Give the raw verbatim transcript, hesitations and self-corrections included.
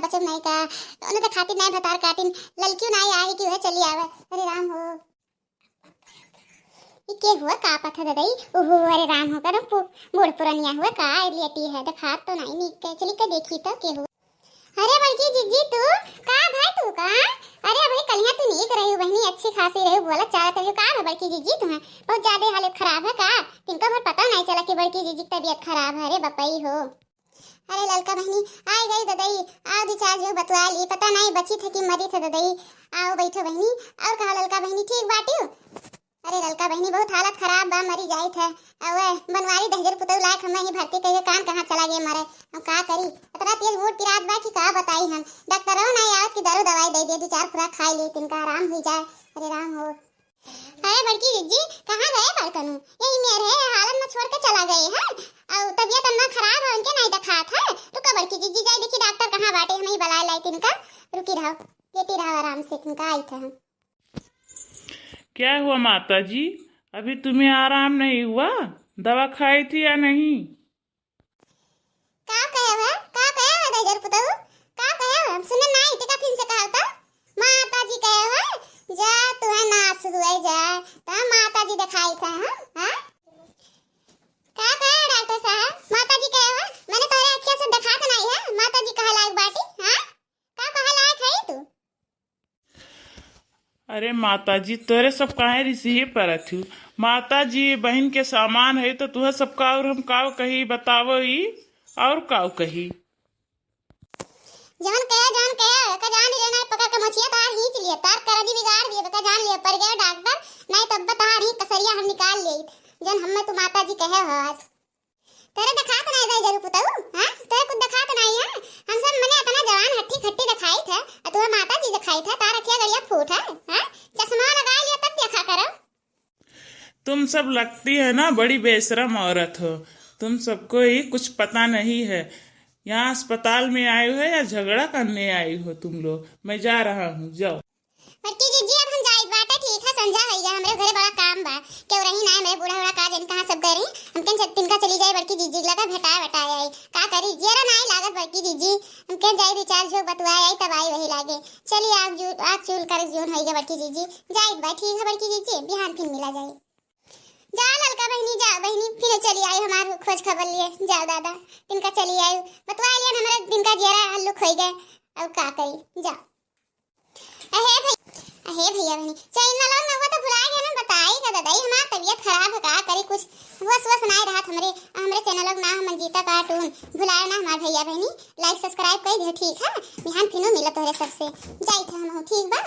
बचब नाई का, उन्हें तो खातिर नाई भतार काटिन, ललकियो नाई आए कि वह चली आवे। अरे राम हो, ई के हुआ का पता ददई? ओहो, अरे राम हो, करम पु-, बूढ़ पुरनिया हुआ का लेटी है, देखात तो नाई नीक के, चली के देखी तो के हुआ। अरे बड़की जिज्जी तू, का भाई तू का? अरे अबही कलिया तू नीक रही बहिनी, अच्छी खासी रही, बोला चालत रही, का है बड़की जिज्जी तुम्हें? बहुत ज्यादा हालत खराब है का? तिनका भर पता नाई चला कि बड़की जिज्जी की तबीयत खराब है। अरे बपई हो। अरे ललका बहिनी, आइ गई ददई, आओ दू चार जो बतुआ ली, पता नाई बची थे कि मरी थे ददई। आओ बैठो बहिनी, और कहा ललका बहिनी ठीक बाटियो? अरे ललका बहिनी बहुत हालत खराब बा, मरी जाई थे। अवे बनवारी दहजर पुतऊ लायक हमें ही भर्ती कहिए कान कहाँ चला गए मरे, हम का करी? इतना तेज मूड़ पिरात बा कि का बताई हम, डॉक्टरों नाई आवत कि दारू दवाई दे दे, दू चार खुराक खाई ली, तिनका आराम हुई जाए। अरे राम हो। अरे बड़की जिज्जी, कहाँ गए बड़कनू? यही मेर है, हालत में छोड़ के चला गए हैं। और तबीयत अन्ना खराब है, उनके नाई दिखात है। रुका बड़की जिज्जी, जाए देखी डॉक्टर कहाँ बाटे, हम ही बुलाए लाई तिनका। रुकी रहो, लेटी रहो आराम से, तिनका आई थे हम। क्या हुआ माता जी, अभी तुम्हें आराम नहीं हुआ? दवा खाई थी या नहीं? का कहे है? का कहे है दहजर पुतऊ? का कहे है? हम सुने नाई, टिका फिन से कहा तो। माता जी कहे है, जा तू है नास हुए जा, तो माता जी दिखाई था हम, हाँ? का कहे है डॉक्टर साहब? माता जी कहे है, मैंने तोरे अखिया से दिखात नाई है, माता जी कहे लायक बाटी, हाँ? का कहे लायक है तू? अरे माता जी, तोरे सब काहे रिसिये परत हू? माता जी बहिन के सामान है तो तुहे सबका और हम काव कही बतावो ई, और काव कही? जवन कहे, जवन कहे, का जान ले ना, पकड़ के मछिया तार खींच लिए, तार करजी बिगाड़ दिए, का जान लिए, पर गए डॉक्टर, नहीं तब तार ही कसरिया हम निकाल लिए, जन हमें तू माता जी कहे हो आज। तोरे देखात नाई दहजर पुतऊ, हाँ? तोरे कुछ देखात नाई है? हम सब मने इतना जवान हट्टी खट्टी देखाई थे, और तुम्हें माता जी देखाई थे, तार अखिया गड़िया फूट है, हाँ? चश्मा लगा लिया तब देखा करो। तुम सब लगती है ना बड़ी बेशरम औरत हो, तुम सबको ही कुछ पता नहीं है। यहाँ अस्पताल में आए हो या झगड़ा करने आई हो तुम लोग? मैं जा रहा हूँ, जाओ। बड़की जिज्जी, अब हम जाइत बाटे, ठीक है, संझा होइगा, हमरे घरे बड़ा काम बा, केहू रही ना, हमरे बूढ़ा बूढ़ा का जन कहाँ सब गए रही, हमके ज-, तिनका चली जाए बड़की जिज्जी लगा भेटाए वटाए आई, का करी, जियरा नाई लागत बड़की जिज्जी, हमके जाई दू चार झोंक बतुआए आई, तब आई वही लागे। चली आग जू-, आग चूल कर जून होइगा बड़की जिज्जी, जाइत बा, ठीक है बड़की जिज्जी, बिहान फिर मिला जाए। जा ललका बहिनी, जा बहिनी, फिर चली आई हमार खोज खबर लिए, जाओ दादा, तिनका चली आई, बतुआ लिए हमरे तिनका जियरा हल्लुक होइगा, अब का करी, जा। अहे भई-, अहे भैया बहिनी, चैनल और नंबर तो भुला गए ना, बताई का दादा, ई हमार तबीयत खराब है, का करी, कुछ वस वस नाई रहत हमरे, हमरे चैनल का नाम है मंजीता कार्टून, भुलाए ना हमार भैया बहिनी, like subscribe कर दियो, ठीक है, बिहान फिनो मिलत तोहरे सबसे, जाइत है हम, ठीक बा।